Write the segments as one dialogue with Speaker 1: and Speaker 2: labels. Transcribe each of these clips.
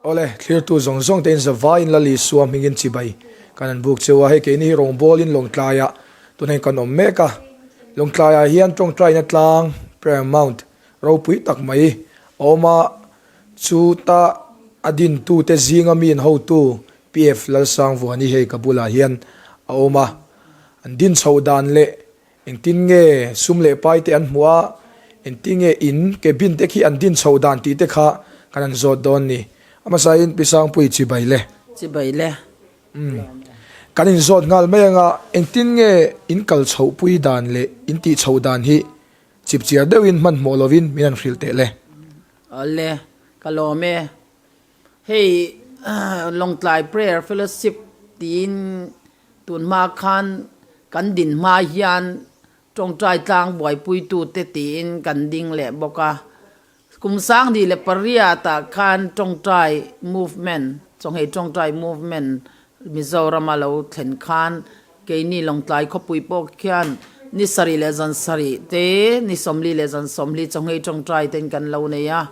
Speaker 1: Awle, thlirtu zawng zawng te in zavaiin Lal Isua hmingin chibai kan han buk cheu a, hei keini hi rawngbawlin Lawngtlaiah tunah hian kan awm mek a, Lawngtlaiah hian tawngtaina tlang, Prayer Mount, ropui tak mai a awm a, chuta a dintute zinga mi in hotu PF Lalsangvuani hei ka bulah hian a awm a, an din chhoh dan leh Engtin nge sum leh pai te an hmuh a, engtin nge in cabin te khi an din chhoh dan tih te kha kan han zawt dawn ni. A hmasain Pi Sangpui chibai le.
Speaker 2: Chibai le.
Speaker 1: Umm. Kan inzawt nghal mai anga engtin nge in kal chhoh pui dan leh in tih chhoh dan hi chipchiar deuhin hmanhmawh lovin min han hrilh teh le.
Speaker 2: Awle, ka lawm e. Hei Lawngtlai Prayer Fellowship tiin Tun hma khan kan din hma hian tawngtai tlang buaipuitute tiin kan ding leh bawk a. Kum 2008 ah khan tawngtai movement, Chawnghei tawngtai movement Mizorama lo thlen khan keini Lawngtlai khawpui pawh khian ni sarih leh zan sarih te, ni 40 leh zan 40 chawnghei tawngtai ten kan lo nei a.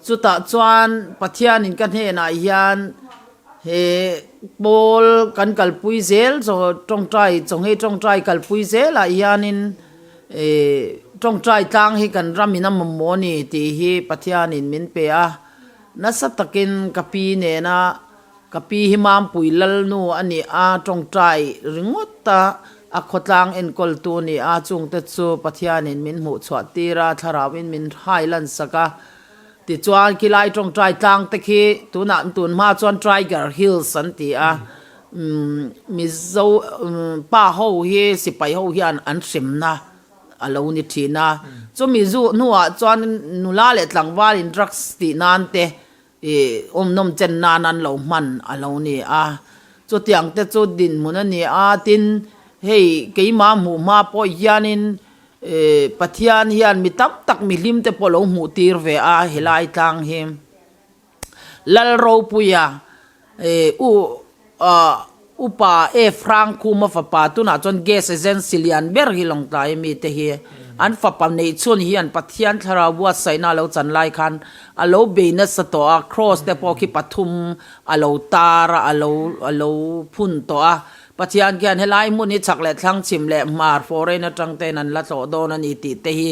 Speaker 2: Chutah chuan Pathianin ka hnenah hian He pawl kan kalpui zel chaw tawngtai chawnghei tawngtai kalpui zelah hianin ih tawngtai tlang hi kan ram in a mamawh a ni tih hi Pathianin min pe a, nasa takin ka pi nena ka pi hi Mampui Lalnu a ni a, tawngtai ringawt a a khawtlang enkawltu a ni a, chungte chu Pathianin min hmuh chhuah tir a, thlarauin min hai lansak a. Tichuan khilai tawngtai tlang te khi tunah tun hma chuan Tiger Hills an ti a, Mizo pa ho hi sipai ho hian an hremna a lo ni thin a, chumi zu hnuah chuan nula leh tlangvalin drugs tih nan te ih awmnawm chen nan an lo hman a lo ni a, chutiang te chu dinhmun a ni a, tin hei keimah hmuh hma pawh hianin Pathian hian mi tam tak mi hlim te pawh lo hmuh tir ve a helai tlang hi. Lal Ropuia u Upa F Hrangkhuma fapa tunah chuan Gas Agency lian ber hi Lawngtlai mi te hi an fapa neihchhun hian Pathian thlarau buatsaihna a lo chan lai khan a lo bei nasa tawh a, Cross te pawh khi pathum a lo tar a, a lo a lo phun tawh a. Pathian khian helai hmun hi chhak leh thlang chhim leh hmar foreign atang tein an la tlawh dawn a ni tih te hi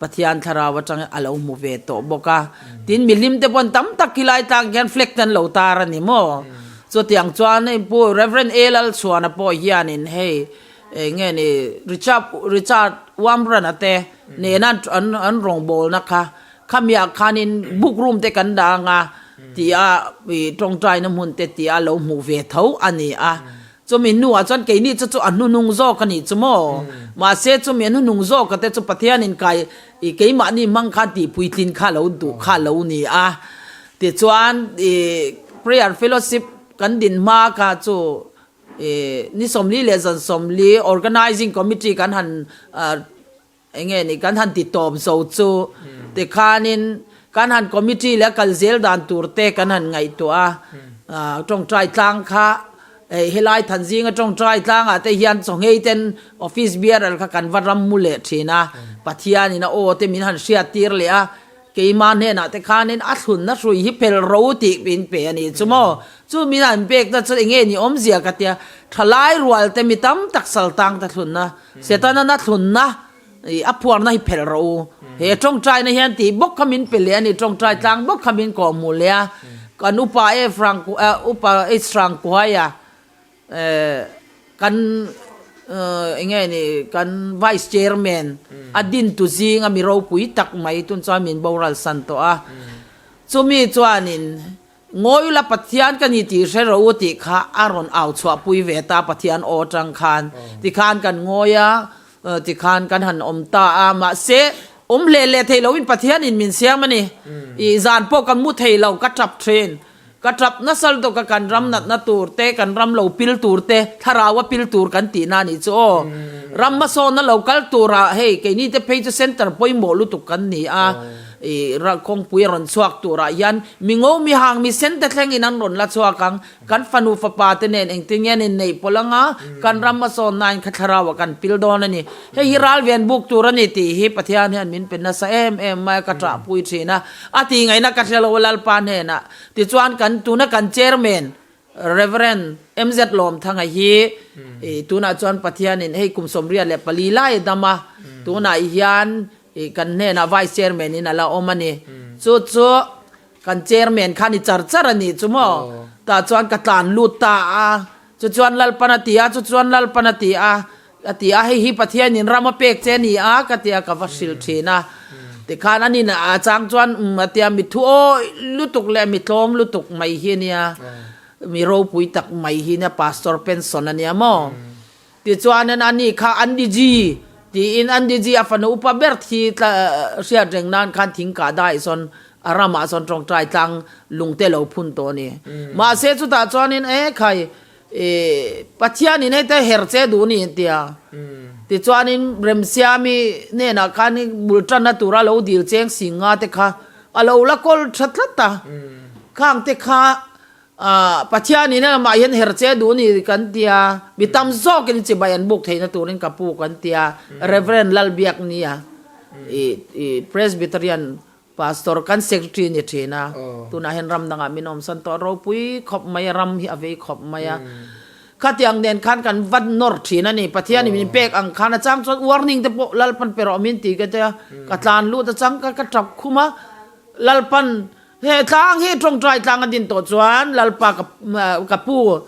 Speaker 2: Pathian thlarau atang a lo hmu ve tawh bawk a. Tin, mihlim te pawn tam tak khilai tlang khian flag te an lo tar a ni maw? Chutiang chuan hei Pu Rev. A. Lalchhuana pawh hianin hei eng nge ni Richard Richard Wamrana te nena an an rawngbawlna kha khamiah khanin book room te kan dah anga tih a ih tawngtaina hmun te tih a lo hmuh ve tho a ni a. Chumi hnuah chuan keini chu chu a hnunung zawk a nih chu maw? Mahse chumi a hnunung zawka te chu Pathianin kai ih keimahni hmang khan tih puitlin kha lo duh kha lo ni a. Tichuan ih prayer fellowship kan din hma kha chu ih ni 40 leh zan 40 organizing committee kan han ah Eng nge ni kan han ti tawp zo chu tikhanin kan han committee leh a kal zel dan tur te kan han ngaihtuah a, tawngtai tlang kha hei helai Thanzinga tawngtai tlangah te hian chawnghei ten office bearer kha kan va ram mu leh thin a, Pathianin a aw te min han hriat tir leh a, keimah hnenah te khanin a thlunna hrui hi phel ro tih min pe a nih chu maw, chu min han pekna chu eng nge ni awmzia ka tia, thalai rual te mi tam tak saltang te thlunna. Setana na thlunna i a phuarna hi phelh rawh u. He tawngtaina hian tih bawk kha min pe leh a ni, tawngtai tlang bawk kha min kawh hmuh leh a. Kan upa F Rang upa H Rang Kuaia kan eng nge ni kan Vice Chairman a dintu zinga mi ropui tak mai tun chuan min boral san tawh a. Chumi chuanin Ngawi ula Pathian ka ni tih hre rawh u tih kha a rawn au chhuahpui ve ta Pathian aw atang khan tikhan kan ngawi a tikhan kan han awm ta a mahse awm hleh leh thei loin Pathian in min siam a ni ih zan pawh kan mu thei lo ka tap thin ka tap nasa lutuk a kan ram natna tur te kan ram lo pil tur te thlarau a pil tur kan tih na nih chu aw ram hmasawnna lo kal turah hei keini te phei chu center pawimawh lutuk kan ni a. I kawngpui a rawn chhuak turah hian mi ngo mi hang mi sen te thlengin an rawn la chhuak ang. Kan fanu fapa te nen engtin nge an inneih pawlh anga kan ram a sawn nain kha thlarau ah kan pil dawn a ni. Hei hi ralven buk tur a ni tih hi Pathian hian min pe nasa em em mai a, ka ṭahpui ṭhin a. A tih ngaihna ka hre lo a Lalpa hnenah. Tichuan kan tuna kan chairman Rev. MZ Lawmthanga hi tunah chuan Pathianin hei kum 84 lai a dam a, tunah hian kan hnenah Vice Chairman in a la awm a ni. Chu chu kan Chairman kha ni char char a nih chu maw? Tah chuan ka tlan lut ta a, chu chuan Lalpan a ti a, chu chuan Lalpan a ti a, a ti a, hei hi Pathianin ram a pek che a ni a ka ti a, ka va hrilh thin a. Tikhan a nin a chang chuan umm a ti a, mi thu awih lutuk leh mi tlawm lutuk mai hi a nia, mi ropui tak mai hi nia, Pastor pension a nia maw? Tichuanin a ni kha Andiji tiin Andiji a fanu upa ber thi tla hriat reng nan khan thing kah dai sawn a ramah sawn tawngtai tlang lungte lo phun tawh a ni. Mahse chutah chuanin e khai I Pathianin hei te her che duh ni tia. Tichuanin Remsiami hnenah khan i bul tanna tura lo dil cheng sing nga te kha a lo la kawl tha tlat a. Khang te kha Pathianin he lamah hian her che duh ni kan tia. Mi tam zawkin chibai an buk theihna turin ka pu kan tia. Reverend Lalbiaknia i Presbyterian Pastor kan secretary ni thin a, tunah hian ram dangah min awmsan tawh ropui khawp mai a, ram hi a vei khawp mai a. Khatiang nen khan kan va nawr thin a ni, Pathianin min pek ang khan a chang chuan warning te pawh Lalpan pe rawh min ti ka tia, ka tlan lut a chang ka ka tap khum a, Lalpan he tlang hi tawngtai tlang a din tawh chuan Lalpa ka ka pu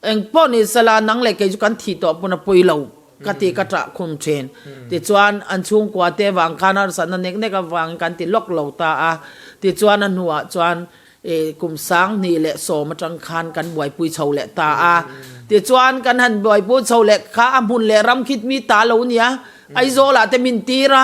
Speaker 2: Eng pawh ni sela, nang leh kei chu kan thih tawh pawn a pawi lo ka ti ka ṭah khum ṭhin. Tichuan, an chhungkua te vang khan harsatna nek nek avangin kan ti lawk lo ta a. Tichuan, a hnuah chuan kum 2010 aṭang khan kan buaipui chho leh ta a. Tichuan, kan han buaipui chho leh kha a hmun leh ram khit mi ta lo nia, Aizawlah te min tir a,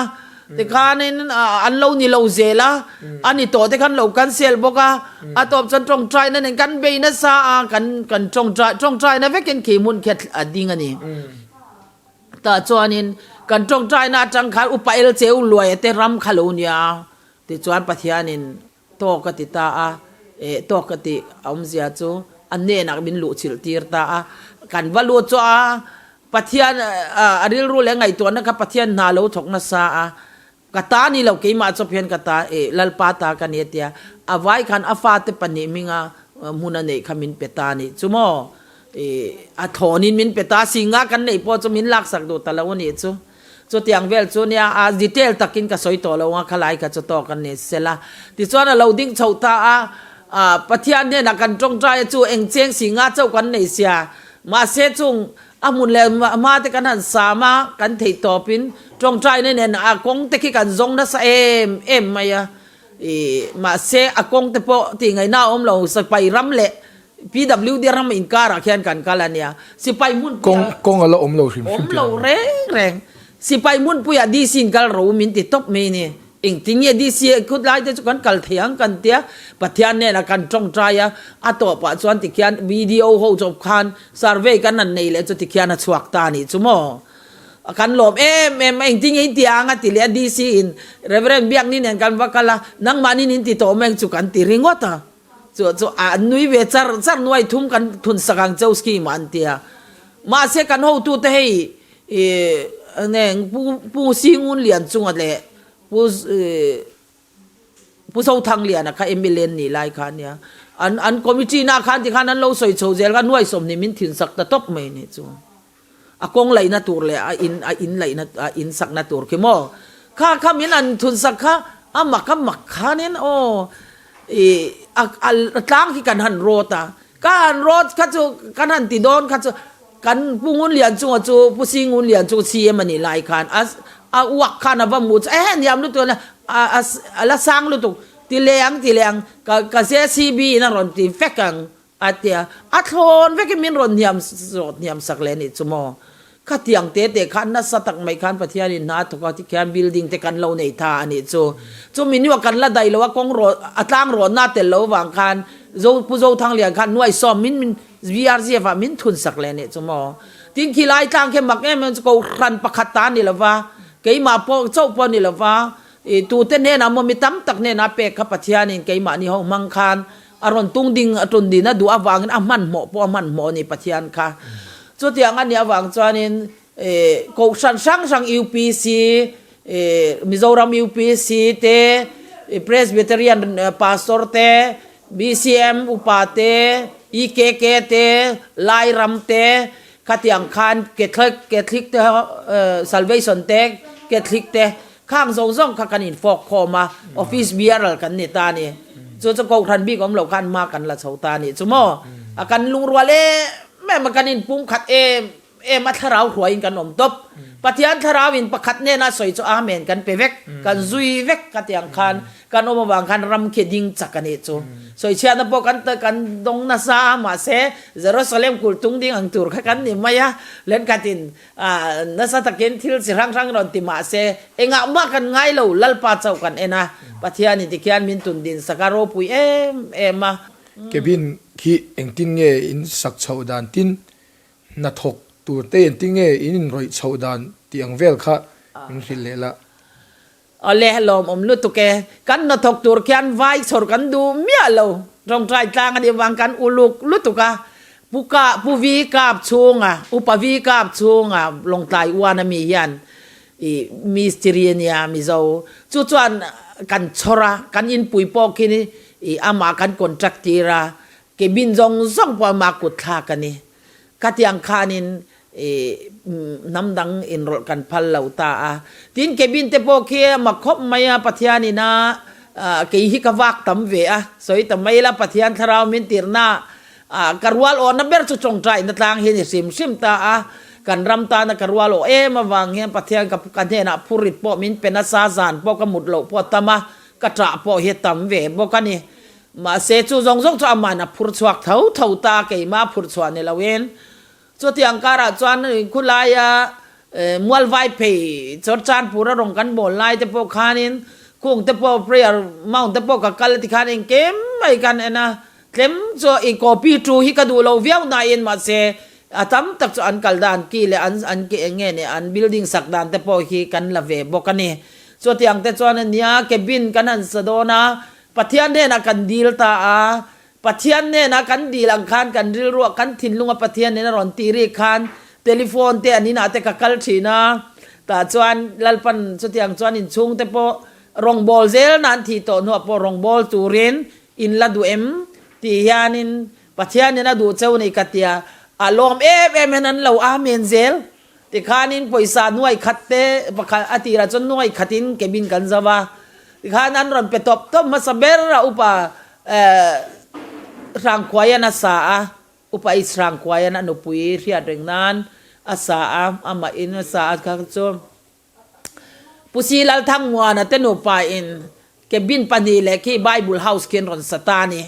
Speaker 2: tikhanin an lo ni lo zel a, a ni tawh te khan lo cancel bawk a, a tawp chuan tawngtaina nen kan bei nasa a, kan kan tawngtai tawngtaina vekin khi hmun khi a ding a ni. Tah chuanin kan tawngtaina atang khan upa el cheu luai te ram kha lo nia, tichuan Pathianin tawk a ti ta a, eh tawk ka tih a awmzia chu a hnenah min luhchilh tir ta a, kan va lut chu a Pathian a rilru leh ngaihtuahna kha Pathian hna lo thawk nasa a, ka ta ni lo keimah chawp hian ka ta eh Lalpa ta ka ni a tia, a vai khan a fate pahnih hminga hmun a neih kha min pe ta a nih chu maw eh a thlawnin min pe ta singa kan neih pawh chu min laksak duh ta lo a nih chu. Chutiang vel chu nia a detail takin ka sawi tawh lo ang a, khalai kha chu tawk a ni sela. Tichuan a lo ding chhoh ta a, Pathian hnenah kan tawngtai a chu eng cheng si nga chauh kan nei sia. Mahse chung a hmun leh hma te kan han sam a, kan theih tawpin tawngtaina nen a kawng te khi kan zawng nasa em em mai a. Mahse a kawng te pawh tih ngaihna a awm lo, sipai ram leh PWD ram inkarah khian kan kal a nia. Sipai hmunpuiah.
Speaker 1: Kawng kawng a la awm lo hrim hrim
Speaker 2: Awm lo reng reng. Sipai hmunpuiah DC in kal ro min ti tawp mai ni. Engtin nge DC a khut lai te chu kan kal thei ang kan tia. Pathian hnenah kan tawngtai a, a tawpah chuan tikhian BDO ho chawp khan survey kan han nei leh chu tikhian a chhuak ta a nih chu maw. Kan lawm em em a, engtin nge in ti ang a ti leh a DC in Reverend Biakni nen kan va kal a, nangmahni in ti tawh mai ang chu kan ti ringawt a. Chu chu a nui ve char char nuai thum kan thun sak ang cheu scheme an tia. Mahse kan hotute hei i nge Pu Pu Singun Lian chunga leh Pu Pu Zothang Liana kha mla an nih lai kha ania. An an committee na khan tikhan an lo sawi chho zel kha nuai 20 min thin sak ta tawp mai nih chu. A kawng laihna tur leh a in a in laihna a in sakna tur khi maw? Kha kha min an thun sak kha a mak a mak khanin aw i a a tlang khi kan han rawt a, ka han rawt kha chu kan han ti dawn kha chu kan Pu Ngunlian chunga chu Pu Sing Ngunlian chu CM a nih lai khan a a uak khan a va hmu chu ehe niam lutuk a a a la sang lutuk ti leh ang ti leh ang ka ka JCB in a rawn ti vek ang. A ti a, a thlawn vekin min rawn hniam zawt hniam sak leh anih chu maw? Khatiang te te khan nasa tak mai khan Pathianin hna a thawk a, tikhian building te kan lo nei tha anih chu. Chu minu a kan la daih lo a, kawng rawh a tlang rawhna a tel lo vang khan Zo Pu Zothanglian khan nuai sawm min min VRZF ah min thun sak leh anih chu maw? Tin khilai tlang khi mak em em chu kohhran pakhat ta a ni lo va, keimah pawh chauh pawh a ni lo va. I tute hnenah maw mi tam tak hnenah pek kha Pathianin keimahni ho hmang khan a rawn tung ding a tun din a duh avangin a hmanhmawh pawh a hmanhmawh a ni Pathian kha. Chutiang a nih avang chuanin Kohhran hrang hrang UPC, Mizoram UPC te, Presbyterian Pastor te, BCM upa te, EKK te, Lairam te, Khatiang khan Catholic Catholic te Salvation te Catholic te khang zawng zawng kha kan infawk khawm a, office bearer kan ni ta a ni. Chu chu Kohhran bik awm lo khan hma kan la chho ta a nih chu maw. A kan lungrual em em a, kan inpumkhat em em a, thlarau hruaiin kan awm tawp. Pathian thlarauin pakhat hnena sawi chu Amen kan pe vek, kan zui vek khatiang khan Kan awm avang khan ram khi ding chak a nih chu. Sawichhiatna pawh kan kan dawng nasa a, mahse Jerusalem kulh tung ding ang tur kha kan ni mai a, lenkhatin nasa takin thil chi hrang hrang rawn ti mahse engah mah kan ngai lo, Lalpa chauh kan en a, Pathianin tikhian min tun din sak a ropui em em a.
Speaker 1: Cabin khi engtin nge in sak chhoh dan tin hnathawk tur te engtin nge in inrawih chhoh dan tih ang vel kha min hrilh leh la.
Speaker 2: Awle, lawmawm lutuk e. Kan hnathawk tur khian vai chhawr kan duh miah lo. Tawngtai tlang a nih vang kan uluk lutuk a. Pu Ka, Pu Vi Kap chhunga, Upa Vi Kap chhunga Lawngtlai uan a mi hian i mistiri a nia Mizo. Chu chuan kan chhawr a, kan inpui pawh khi i amah kan contract tir a, cabin zawng zawng pawh amah kut thlak a ni. Khatiang khanin hnam dang inrawlh kan phal lo ta a. Tin, cabin te pawh khi a mak khawp mai a, Pathianin a kei hi ka vak tam ve a, sawi ta mai ila Pathian thlarau min tirhna ka rual awhna ber chu tawngtaina tlang hi a ni hrim hrim ta a. Kan ram tana ka rual awh em avang hian Pathian ka hnenah phurrit pawh min pe nasa, zan pawh ka mut loh pawh a tam a, ka ṭah pawh hi a tam ve bawk a ni. Mahse, chu zawng zawng chu amahin a phur chhuak tho tho ta, keimah a phur chhuah ni loin. Chutiang karah chuan khulaia Mualvai phei Chawrchanpur a rawn kan bawl lai te pawh khanin khung te pawh prayer mount te pawh ka kal ti khan engkim mai kan en a, tlem chu i copy tu hi ka duh lo viau nain mahse a tam tak chu an kal dan ki leh an an ki eng nge ni an building sak dan te pawh hi kan la ve bawk a ni. Chutiang te chuan ania cabin kan han sa dawn a, Pathian hnenah kan dil ta a, Pathian hnenah kan dil ang khan kan rilruah kan thinlunga Pathian nen a rawn tih rik khan telephone te an inah te ka kal thin a, tah chuan Lalpan chutiang chuan inchhung te pawh rawngbâwl zel nan thih tawh hnuah pawh rawngbâwl turin in la duh em tih hianin Pathian in a duh cheu ni ka tia, a lawm em em hian an lo amen zel. Tikhanin pawisa nuai khat te pakhat a tirah chuan nuai khatin cabin kan zo a, tikhan an rawn pe tawp tawp hmasa ber a upa eh Hrangkhuaian a sa a, upa H Hrangkhuaian a nupui hriat reng nan a sa a, amah in a sa a kha chu Pu Si Lalthangmuana te nupa in cabin pahnih leh khi Bible House khi an rawn sa ta a ni.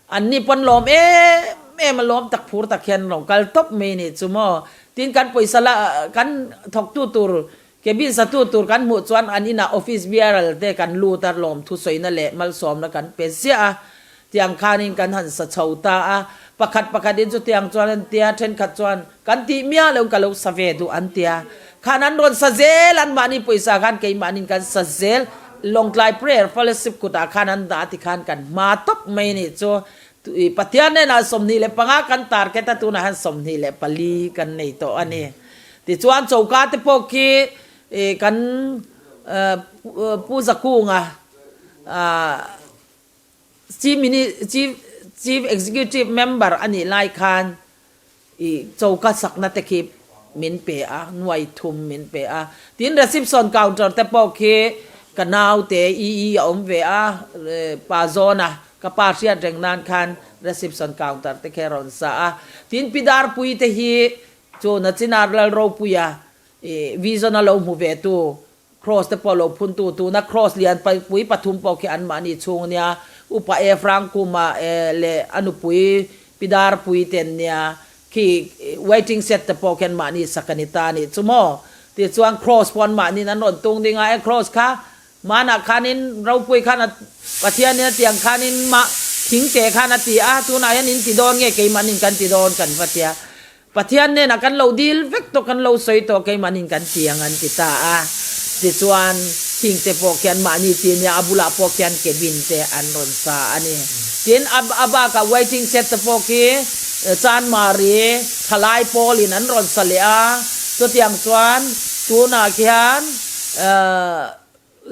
Speaker 2: An ni pawn lawm em em a, lawm tak phur tak hian rawn kal tawp mai ni chu maw. Tin kan pawisa la kan thawktu tur cabin satu tur kan hmuh chuan an inah office bearer te kan lut a, lawm thusawina leh malsawmna kan pe ziah a. Tiang khanin kan han sa chho ta a, pakhat pakhatin chutiang chuan an tia, thenkhat chuan kan tih miah lo ka lo sa ve duh an tia. Khan an rawn sa zel, anmahni pawisa khan keimahnin kan sa zel, Lawngtlai Prayer Fellowship kutah khan an dah ti khan kan hma tawp mai a nih chu. Pathian hnenah 25 kan target a, tunah hian 24 kan nei tawh a ni. Tichuan choka te pawh khi kan Pu Zakunga Chief Chief Chief Executive Member a nih lai khan i choka sakna te khi min pe a, nuai thum min pe a. Tin reception counter te pawh khi ka nau te i i a awm ve a, pa zawn a, ka pa hriat reng nan khan reception counter te khi a rawn sa a. Tin Pi Darpui te hi chu Nachinar Lalropuia i vision a lo hmu ve tu Cross te pawh lo phun tu tuna cross lian pui pathum pawh khi anmahni chhung ania, Upa Efraim Kuma leh a nupui Pi Darpui te an nia, khi waiting shed te pawh khi anmahni sak a ni ta a nih chu maw? Tichuan cross pawh anmahniin an rawn tung ding a, e cross kha hmanah khanin ropui khan a Pathianin a tiang khanin mah thing te khan a ti a, tunah hian in ti dawn nge keimahnin kan ti dawn kan va tia. Pathian hnenah kan lo dil vek tawh, kan lo sawi tawh, keimahnin kan ti ang an ti ta a. Tichuan, Khing te pawh khian mahni ti nia a bulah pawh khian cabin te an rawn sa a ni. Tin, a a bakah waiting shed te pawh khi Chanmari thalai pawlin an rawn sa leh a, chutiang chuan tunah khian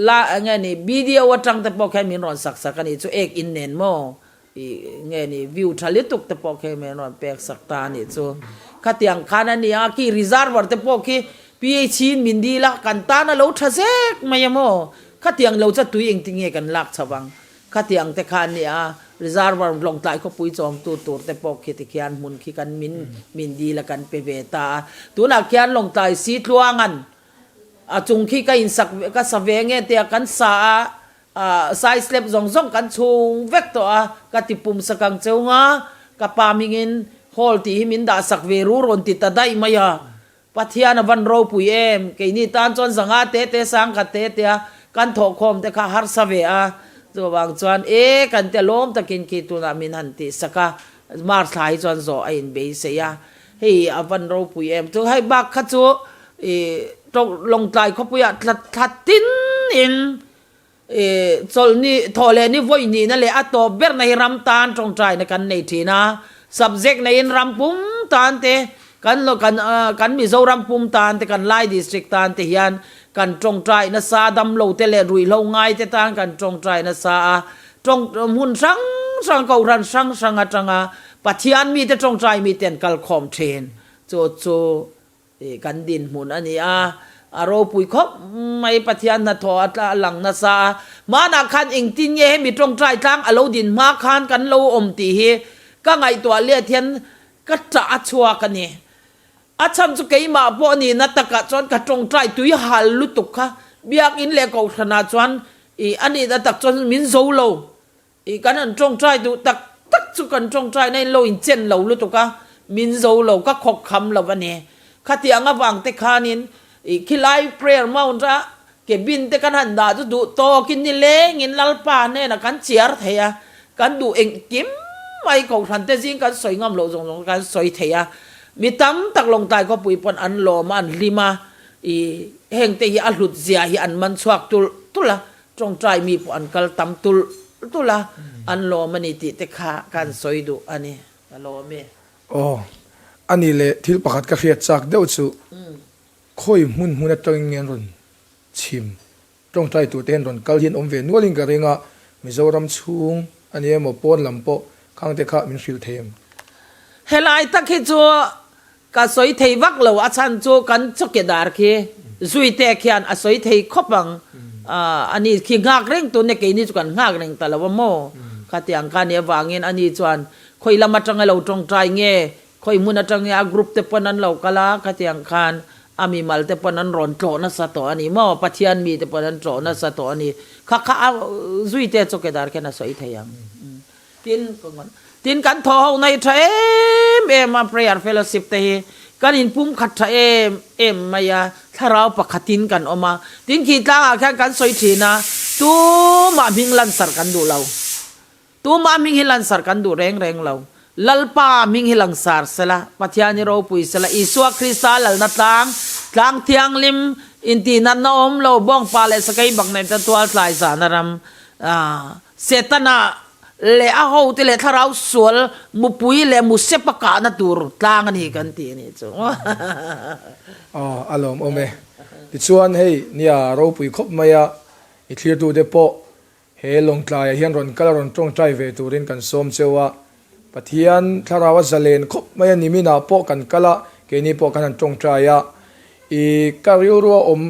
Speaker 2: la eng nge ni BDO atang te pawh khian min rawn sak sak a ni chu ek in nen maw ih nge ni view tha lutuk te pawh khi min rawn pek sak ta a nih chu. Khatiang khan a ni a, khi reservoir te pawh khi PH in min dil a, kan tan a lo tha zek mai a maw? Khatiang lo chu tui engtin nge kan lak chho ang? Khatiang te kha a ni a, reservoir Lawngtlai khawpui chawmtu tur te pawh khi tikhian hmun khi kan min min dil a kan pe ve ta a. Tunah khian Lawngtlai Sitluangan a chung khi ka insak ka sa ve nge tia kan sa a, Ahh sai slab zawng zawng kan chhung vek tawh a, ka ti pum sak ang cheu nga, ka pa hmingin hall tih hi min dah sak ve ru rawn ti ta daih mai a, Pathian a van ropui em, keini tan chuan zanga te te sang khat te te a, kan thawhkhawm te kha harsa ve a, chuvang chuan e kan ti a lawm takin khi tunah min han tih sak a, March thla hi chuan zawh a inbeisei a, hei a van ropui em, chu hei bak kha chu ih Lawngtlai khawpuiah thla tin in Chawlhni, thawh leh ni vawi nihna leh a tawp berna hi ram tan tawngtaina kan nei thin a. Subject neiin ram pum tan te, kan kan kan Mizoram pum tan te, kan Lai District tan te hian kan tawngtai nasa, damlo te leh ruihhlo ngai te tan kan tawngtai nasa a. Tawng hmun hrang hrang, kohhran hrang hrang atanga Pathian mite tawngtai mite an kalkhawm thin. Chu chu Tih kan dinhmun a ni a, a ropui khawp mai. Pathian hnathawh a tla a lang nasa a, hmanah khan engtin nge hemi tawngtai tlang a lo din hma khan kan lo awm tih hi ka ngaihtuah let hian ka tah a chhuak a ni. A chhan chu keimah pawh a nihna takah chuan ka tawngtai tui hal lutuk kha Biakinn leh Kohhranah chuan ih a nihna tak chuan min zo lo. I kan han tawngtai duh tak tak chu kan tawngtaina in lo inchen lo lutuk a, min zo lo, ka khawk kham lo a ni. Khatiang avang te khanin i khilai prayer mount a cabin te kan han dah chu duh tawkin nilengin Lalpa hnenah kan chiar thei a, kan duh engkim mai kohhran te zing kan sawi ngam loh zawng zawng kan sawi thei a. Mi tam tak Lawngtlai khawpui pawn an lawm a, an hlim a, i hengte hi a hlut zia hi an man chhuak tulh tulh a, Tawngtai mi pawh an kal tam tulh tulh a, an lawm a ni tih te kha kan sawi duh a ni, ka lawm e.
Speaker 1: Aw, a ni leh thil pakhat ka hriat chak deuh chu khawi hmun hmun atangin nge an rawn chhim, tawngtai tur te hian rawn kal hian awm ve nualin ka ring a, Mizoram chhung a ni emaw pawn lam pawh khang te kha min hrilh thei em?
Speaker 2: Helai tak hi chu Ka sawi thei vak lo, a chhan chu kan chawkedar khi Zuite khian a sawi thei khawp ang, ani khi nghak reng tun e keini chu kan nghak reng ta lo a maw? Khatiang kha nih avangin ani chuan khawi lam atanga lo tawngtai nge, khawi hmun atang nge a group te pawn an lo kal a, khatiang khan a mimal te pawn an rawn tlawh nasa tawh a ni maw? Pathian mi te pawn an tlawh nasa tawh a ni. Kha kha a Zuite chawkedar khian a sawi thei ang. Tin, tin kan thaw ho na hi tha em em a, prayer fellowship te hi kan in pum khat tha em em mai a, thlarau pakhatin kan awm a, tin khi tlangah khian kan sawi thin a, tumah hming lansar kan duh lo, tumah hming hi lansar kan duh reng reng lo, Lalpa hming hi langsar sela, Pathian hi ropui sela, Isua Krista lalna tlang, tlang thianghlim, intihnatna awm lo, bawngpa leh sakei bak nei te tual tlai zahna ram, ah. Setana leh a hote leh thlarau sual mupui leh musep a kahna tur tlang a ni kan tih a nih chu.
Speaker 1: Aw, a lawmawm e. Tichuan hei nia ropui khawp mai a, i thlirtute pawh he Lawngtlaiah hian rawn kal a rawn tawngtai ve turin kan sawm cheu a. Pathian thlarau a zalen khawp mai a, niminah pawh kan kal a, keini pawh kan han tawngtai a. I ka rilrua awm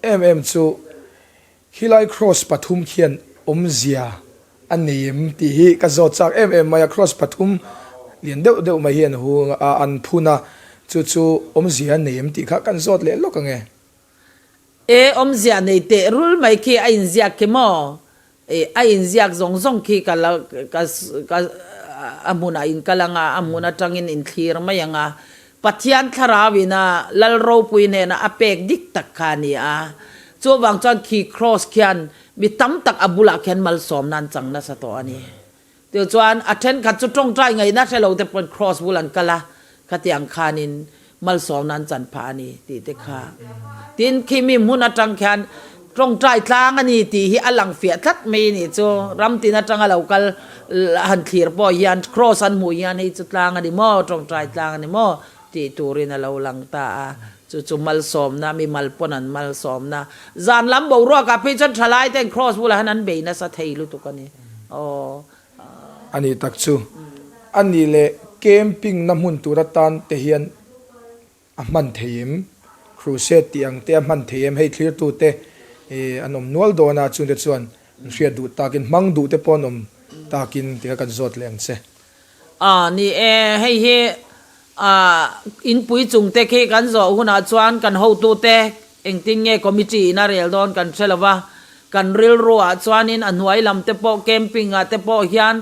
Speaker 1: em em chu Khilai cross pathum khian awmzia a nei em tih hi ka zawt chak em em mai a, cross pathum lian deuh deuh mai hi an hung a, an phun a, chu chu awmzia a nei em tih kha kan zawt leh lawk ang e.
Speaker 2: E awmzia nei teh rul mai khi a inziak khi maw? E a inziak zawng zawng khi ka la ka ka a hmunah in kal ang a, a hmun atangin in thlir mai ang a, Pathian thlarau ina Lal ropui hnena a pek dik tak kha a ni a. Chuvang chuan khi Kraws khian mi tam tak a bulah khian malsawmna an chang nasa tawh a ni. Tichuan a thenkhat chu tawngtai ngaihna hre lo te pawn Kraws bul an kal a, khatiang khanin malsawmna an chan phah a ni tih te kha. Tin, khi mi hmun atang khian. Tawngtai tlang a ni tih hi a lang fiah tlat mai a nih chu. Ram tin atanga lo kal han thlir pawh hian cross an hmuh hian hei chu tlang a ni maw, tawngtai tlang a ni maw tih turin a lo lang ta a. Chu chu malsawmna, mi mal pawn an malsawmna. Zan lam boruakah phei chuan thalai ten cross bulah hian an bei nasa thei lutuk a ni. Aw.
Speaker 1: A nih tak chu. A nih leh camping na hmun tur atan te hian A hman thei em? Crusade tih ang te a hman thei em? Hei thlirtute an awm nual dawn a, chungte chuan an hriat duh takin, hmang duh te pawh an awm takin tia kan zawt leh ang che.
Speaker 2: A ni e, hei hi inpui chungte khi kan zawh hunah chuan kan hotute engtin nge committee in a rel dawn kan hre lo va, kan rilruah chuanin a hnuai lam te pawh camping ah te pawh hian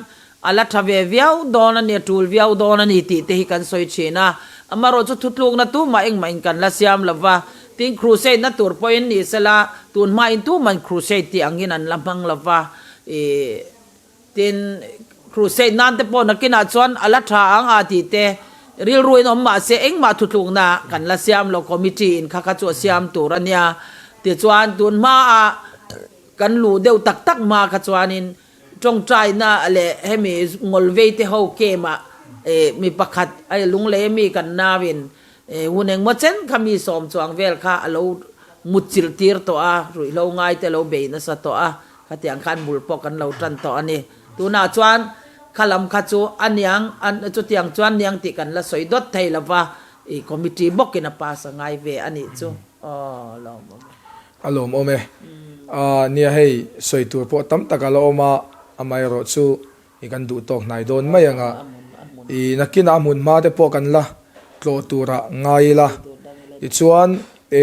Speaker 2: A la tha ve viau dawn a ni, a tul viau dawn a ni tih te hi kan sawi thin a. Amaherawh chu thutlukna tumah engmah in kan la siam lo va. Tin, crusade na tur pawhin ni sela, tun hmain tuman crusade tih angin an la hmang lo va. Ih, tin, crusade nan te pawh nakinah chuan a la tha ang a tih te rilruin awm mah se engmah thutlukna kan la siam lo, committee in kha kha chu a siam tur a nia. Tichuan, tun hmaah kan luh deuh tak tak hma kha chuanin Tawngtaina leh hemi ngawlvei te ho camp ah mi pakhat lunglei ami kan nau in hun engmaw chen kha mi sawm chuang vel kha a lo mutchilh tir tawh a, ruihhlo ngai te lo bei nasa tawh a, khatiang khan bul pawh kan lo tan tawh a ni. Tunah chuan kha lam kha chu a niang chutiang chuan niang tih kan la sawi dawt thei lo va, i committee bawkin a pass a ngai ve a nih chu. Aw lawmawm e.
Speaker 1: A lawmawm e. A nia hei sawi tur pawh tam tak a la awm a, amaherawh chu i kan duh tawk hnai dawn mai ang a. I nakinah a hmun hma te pawh kan la tlawh turah ngai ila. Tichuan e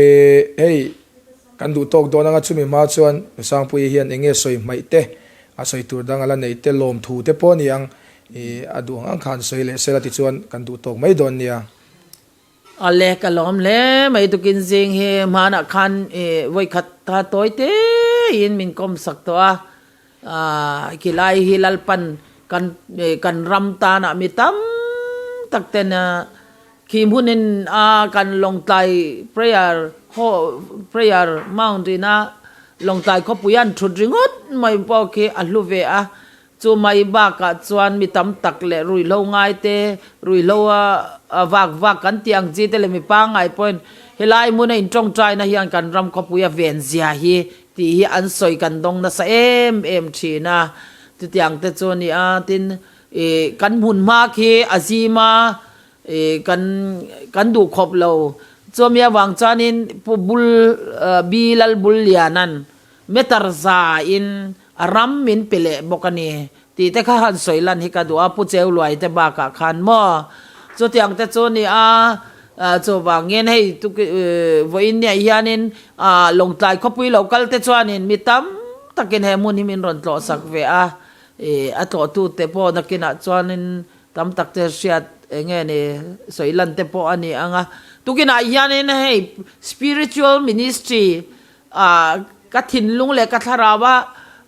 Speaker 1: hei kan duh tawk dawn anga chumi hma chuan Nusangpuii hian eng nge sawi hmaih te, a sawi tur dang a la neih te, lawmthu te pawh a ni ang. I a duh ang ang khan sawi leh sela tichuan kan duh tawk mai dawn nia.
Speaker 2: Ale ka lawm hle mai tukin zing hi hmanah khan i vawikhat tha tawi te in min kawm sak tawh a, ah khilai hi Lalpan kan kan ram tanah mi tam tak ten khi hmunin a kan Lawngtlai prayer hall prayer mount ina Lawngtlai khawpui an thut ringawt mai pawh khi a hlu ve a. Chu mai bakah chuan mi tam tak leh ruihhlo ngai te, ruihhlo a vak vak kan tih ang chi te leh mi pangngai pawhin helai hmuna intawngtaina hian kan ram khawpui a ven zia hi tih hi an sawi kan dawng nasa em em thin a. Chutiang te chu a ni a, tin ih kan hmun hma khi a zim a, ih kan kan duh khawp lo. Chumi avang chuanin Pu Bul Bi Lalbulliana'n Meter za in a ram min pe leh bawk a ni tih te kha han sawi lan hi ka duh a, Pu Cheu Luai te bakah khan maw chutiang te chu ni a, chuvangin hei vawiin niah hianin Lawngtlai khawpui lo kal te chuanin mi tam takin he hmun hi min rawn tlawh sak ve a, a tlawhtu te pawh nakinah chuanin tam tak te hriat eng nge ni sawi lan te pawh a ni ang a, tukinah hianin hei Spiritual Ministry A ka thinlung leh ka thlarau a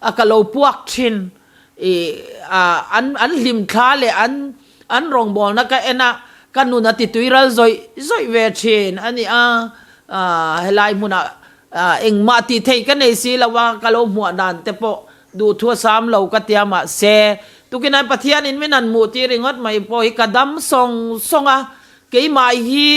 Speaker 2: a ka lo puak thin i a an an hlim thla leh an an rawngbawlna ka en a ka nun a ti tui ral zawih zawih ve thin a ni a a helai hmunah a engmah tih theih ka nei si lo a ka lo hmuah dan te pawh duhthu a sam lo ka tia mahse tukinah Pathianin min han hmuh tir ringawt mai pawh hi ka dam sawng sawng a keimah hi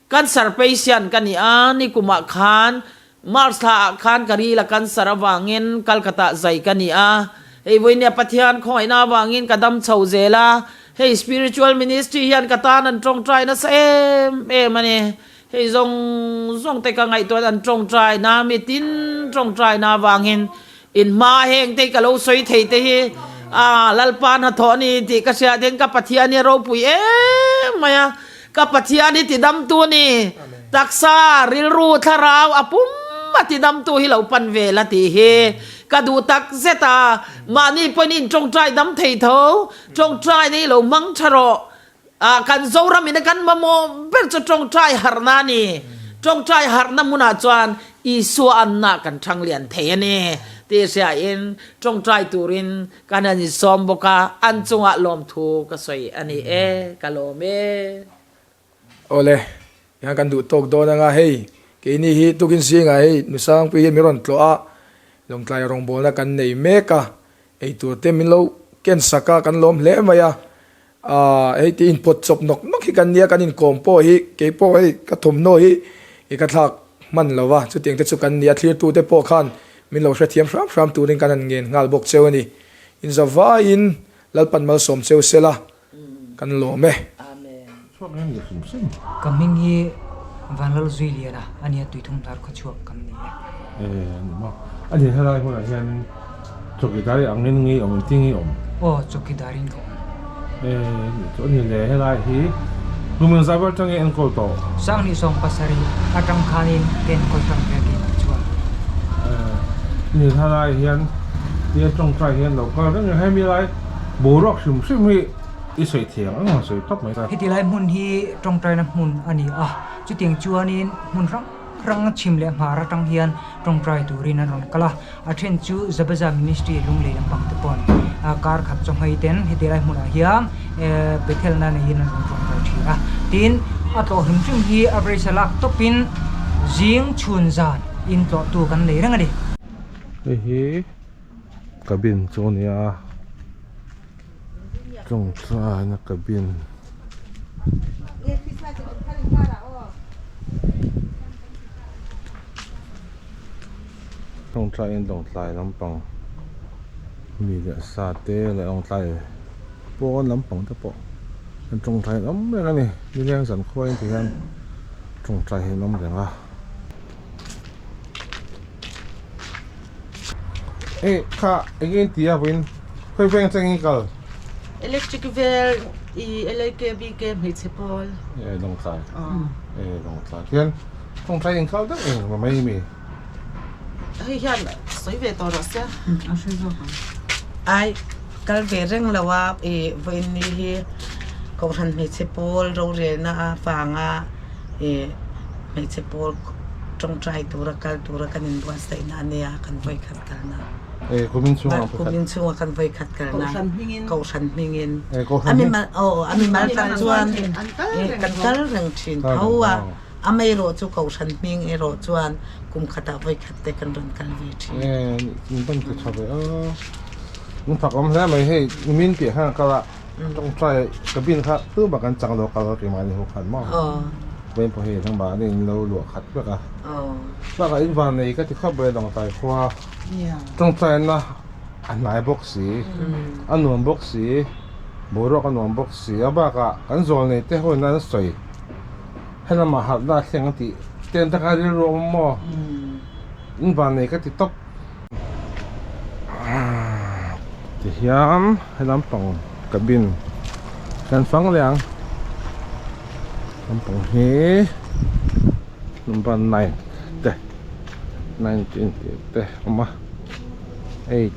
Speaker 2: Cancer patient ka ni a, nikumah khan March thla ah khan ka ril a cancer avangin Calcutta zai ka ni a. Hei vawinia Pathian khawngaihna avangin ka dam chho zel a, hei spiritual ministry hian ka tan an tawngtai nasa em em a ni. Hei zawng zawng te ka ngaihtuah an tawngtai na, mitin tawngtai na avangin in hma heng te hi ka lo sawi thei te hi a Lalpa hnathawh a ni tih ka hriat hian ka Pathian hi a ropui em mai a, ka Pathian hi tidamtu a ni, taksa, rilru, thlarau a pum a tidamtu hi lo pan ve la tih hi ka duh tak zet a, mahni pawhin in tawngtai dam thei tho, tawngtai na hi lo hmang tha rawh. Ah, kan Zoram in a kan mamawh ber chu tawngtai harhna a ni. Tawngtai harhna hmunah chuan Isua anna kan thang lian thei a ni tih hriain tawngtai turin kan han insawm bawk a, an chungah lawmthu ka sawi a ni e, ka lawm e.
Speaker 1: Awle, tihian kan duh tawk dawn anga hei. Keini hi tukin zingah hei Nusangpui hian min rawn tlawh a, Lawngtlai rawngbawlna kan nei mek a, eitur te min lo ken sak a, kan lawm hle mai a. Aaa hei ti inpawt chawp nawk nawk hi kan nia, kan inkawm pawh hi kei pawh hei ka thawmhnaw hi i ka thlak hman lo va, chutiang te chu kan ni a, thlirtute pawh khan min lo hrethiam hram hram turin kan han ngen nghal bawk cheu a ni. Inzavaiin Lalpan malsawm cheu sela kan lawm e.
Speaker 3: Ka hming hi Vanlalzui Liana a nia Tuithum Hnar Khawchhuak kan ni e.
Speaker 4: E a ni maw? A ni helai hmunah hian chawkidar i angin nge i awm engtin nge i awm?
Speaker 3: Aw chawkidar in ka awm.
Speaker 4: E a nih chu a ni le helai hi kum engzah vel atang nge enkawl tawh?
Speaker 3: Sanghnih 70 atang khanin ka enkawl tan ve keimah chuan.
Speaker 4: E a ni helai hian tia tawngtai hian lo kal reng a hemi lai boruak hrim hrim hi i sawi thei ang ang a sawi tawp mai ta.
Speaker 3: Heti lai hmun hi tawngtaina hmun a ni a, chutiang chuanin hmun hrang hrang chhim leh hmar atang hian tawngtai turin an rawn kal a, a then chu Zabaza Ministry lunglei lampang te pawn kar khat chawnghei ten heti lai hmunah hian Bethelna neiin an rawn tawngtai thin a, tin a tlawh hrim hrim hi average a lak tawpin zing chhun zan in tlawhtu kan nei reng a ni.
Speaker 4: Hei hi cabin chu a ni a. Tawngtaina cabin tawngtaiin lawngtlai lampang mi leh sa te leh lawngtlai pawn lampang te pawh an tawngtai an awm reng a ni nileng zan khuain ti hian tawngtai hi an awm reng a. Eng kha eng nge tia vawiin khawi veng atangin i kal?
Speaker 5: Electric vel i LAKBK hmeichhe pawl.
Speaker 4: E lawngtlai e lawngtlai khian lawngtlai in kal deuh eng mai mai mi?
Speaker 5: Hei hian sawi ve tawh rawh se. A hre zawk ang. Ai kal ve reng lo a i vawiin ni hi Kohhran hmeichhe pawl rorelna avanga i Hmeichhe pawl tawngtai tura kal tura kan inbuatsaihna a nia kan vawikhat kalna.
Speaker 4: Eh, kumin chhunga vawikhat.
Speaker 5: Kumin chhunga kan vawikhat kalna.
Speaker 6: Kohhran hmingin.
Speaker 5: Kohhran hmingin.
Speaker 4: Eh, kohhran
Speaker 5: A mimal aw a mimal tak chuan kan kal reng thin tho a. Amaherawh chu kohhran hming erawh chuan kum khatah vawikhat te kan rawn kal ve thin.
Speaker 4: Eh, in ban ti tha ve a. In fak awm hle mai hei nimin piah khan kal a. Tawngtai cabin kha tumah kan chang lo kal keimahni ho khan maw vawiin pawh hei nangmah nen in lo luah khat vek a bakah in van nei ka ti khawp mai Lawngtlai khua tawngtaina a hnai bawk si a nuam bawk si boruak a nuam bawk si a bakah kan zawl nei te ho in an sawi helamah harhna a thleng a tih te an taka rilru a awm maw in van nei ka ti tawp. Tihian he lampang cabin kan fang leh ang lampang hi number nine te nineteen tih te a awm a eight.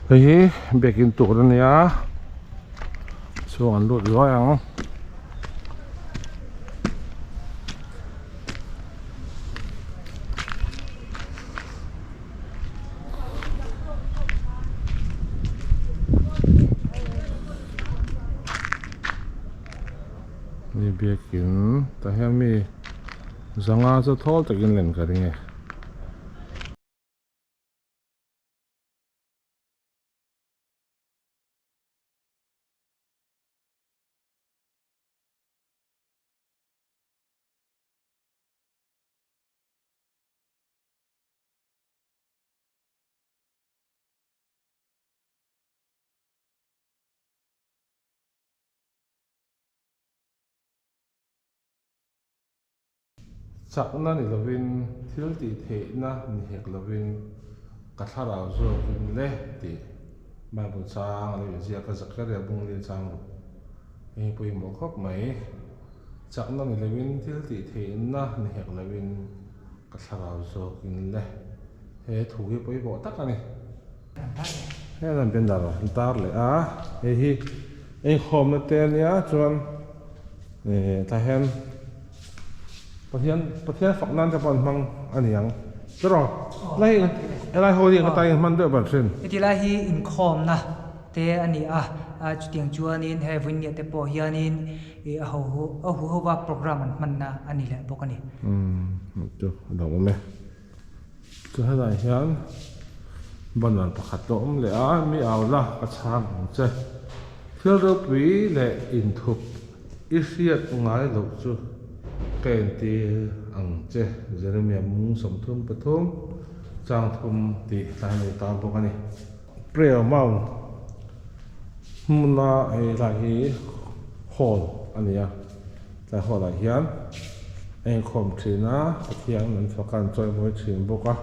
Speaker 4: Hei hi biakin tur a nia chhung an lut ruai ang. Ni biakin tah hian mi zanga chu thawl takin lem ka ring e. Chakna ni lovin, thil tih theihna ni hek lovin ka thlarau zawkin le tih Bible chang a lo inziak a, Zakaria bung leh chang ruk hei hi pawimawh khawp mai. Chakna ni lovin, thil tih theihna ni hek lovin ka thlarau zawkin le. He thu hi pawimawh tak a ni. Heng an banner an tar leh a, hei hi inkhawmna te a nia chuan eh tah hian Pathian Pathian fak nan te pawh an hmang a ni ang tiraw helai helai ho hi eng atan nge hman deuh ban hrin.
Speaker 3: Heti lai hi inkhawmna te a ni a, chutiang chuanin hei vawinia te pawh hianin ih a ho a huhova program an hmanna a ni leh bawk a ni.
Speaker 4: Umm chu a dang awm e. Chu helaiah hian banner pakhat a awm leh a, mi au la ka chhang ang che. Thil ropui leh inthup i hriat ngai loh chu ka entir ang che, Jeremia mung 33 chang thum tih tlai nei ta bawk a ni. Prayer Mount hmuna hei lai hi hall a ni a. Tlai hall ah hian a inkhawm thin a, Pathian an fak a, an chawimawi thin bawk a.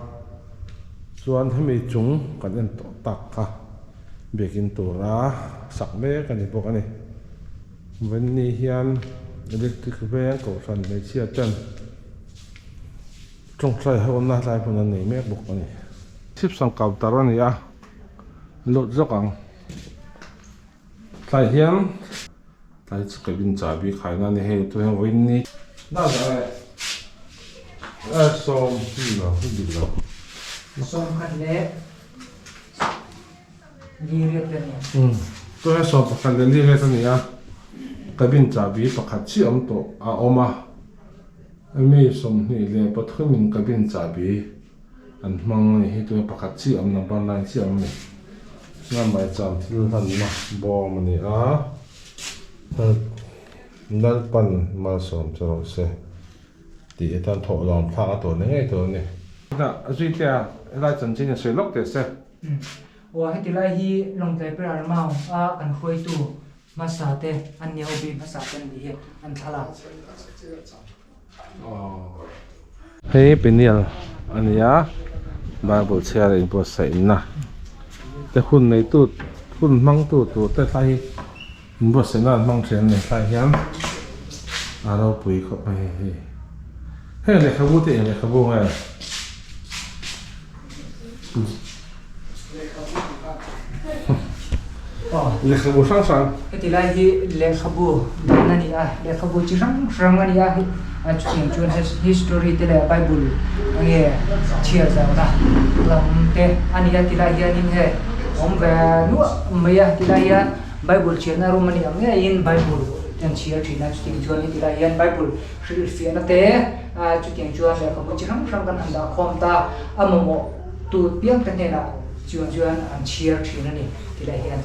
Speaker 4: Chuan hemi chung kan en tawh tak kha biakin tura sak mek a ni bawk a ni. Vawiinni hian electric veng kohhran hmeichhia ten tawngtai ho na tlai hmun an nei mek bawk a ni. Chhipsang counter a ni a, lut zawk ang. Tlai hian tlai chu cabin chahbi khaina a ni hei tu hian vawiin ni na zah e e sawm hi lo hi dik lo.
Speaker 3: 10 leh li riat te a ni a.
Speaker 4: Umm tu hian 11 leh li riat a ni a cabin chahbi pakhat chiah awm tawh a awm a mi 23 in cabin chahbi An hmang a ni hi tuna pakhat chiah awm number line chiah awm a ni. Chuan maicham thil hlanna bawm a ni a, Lalpan malsawm che rawh se tih atan thawh lawm thlak a tur ni ngei tur a ni. Zui te a helai chanchin a sawi lawk teh se.
Speaker 3: Aw heti lai hi Lawngtlai Prayer Mount a kan hruaitu hmasa te an nia OB hmasa te an nih hi an thlalak.
Speaker 4: Hei peniel a ni a bible chhiar a inbuatsaihna te hun neitu hun hmangtu tur te thlai hi inbuatsaihna an hmang thin a ni thlai hian a ropui khawp mai hei hi heng lehkhabu te eng lehkhabu nge. Lehkhabu hrang hrang.
Speaker 3: Heti lai hi lehkhabu dan a ni a, lehkhabu chi hrang hrang a ni a, chutiang chuan history te leh bible enge chhiar zauna lam te a ni a ti lai hianin hei awm ve nuah mai a ti lai hian bible chhiarna room a ni ang ngeiin bible te an chhiar thin a chutiang chuan heti lai hian bible hrilhfiahna te chutiang chuan lehkhabu chi hrang hrang kan han dah khawm ta a mamawh tu piang te hnenah chuan chuan an chhiar thin a ni ti lai hian.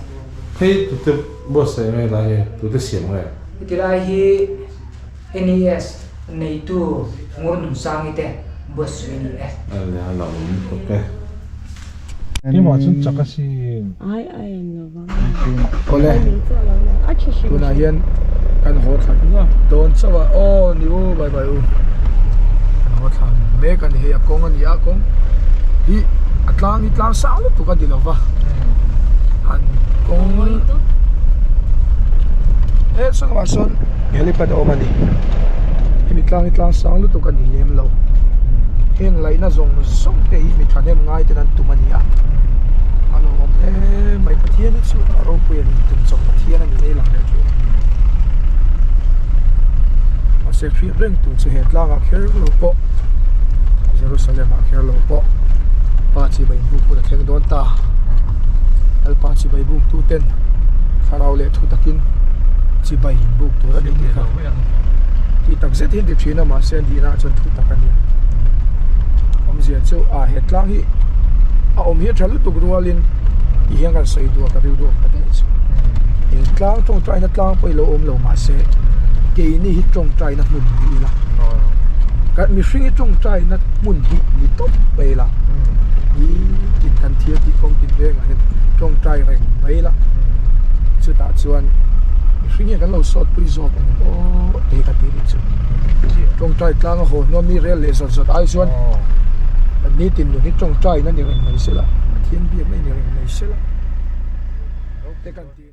Speaker 4: Hei tute buatsaih nge lai hi tute siam nge?
Speaker 3: Heti lai hi NES neitu Ngurnunsangi te buatsaih a ni e.
Speaker 4: A le a la awm tawp e. Keimah chuan chak asin.
Speaker 1: Awle tunah hian kan haw thla dawn chauh a aw ni u bye bye u kan haw thla mek a ni hei a kawng a ni a kawng hi a tlang hi tlang sang lutuk a ni lo va an kawng he saw lamah sawn helipad a awm a ni hemi tlang hi tlang sang lutuk a ni lem lo heng laihna zawng zawng te hi mi thahnem ngai ten an tum a ni a a lo awm hle mai Pathian hi chu a ropui a ni tum chawp Pathian a ni nei lang leh thin mahse hriat reng tur chu he tlangah kher lo pawh Jerusalem ah kher lo pawh pa chibai inbuk hun a thleng dawn ta Lalpa chibai buk tu ten thlarau leh thu takin chibai inbuk tur a ni tih kha tih tak zet hi an ti thin a mahse an dihna ah chuan thu tak a nia awmzia chu a he tlang hi a awm hi a tha lutuk rualin ti hian kan sawi duh a ka rilru ang ta daih chu eng tlang tawngtaina tlang pawh ilo awm lo mahse keini hi tawngtaina hmun ni ila kan mihring hi tawngtaina hmun hi ni tawp mai ila nitin kan thil tih kawng tin vengah hian tawngtai reng mai ila chutah chuan mihring hian kan lo sawt pui zawk ang aw te ka ti nih chu tawngtai tlang a haw hnuam mi rel leh zawt zawt ai chuan kan nitin nun hi tawngtaina ni reng mai se la Pathian biakna i ni reng mai se la te kan ti.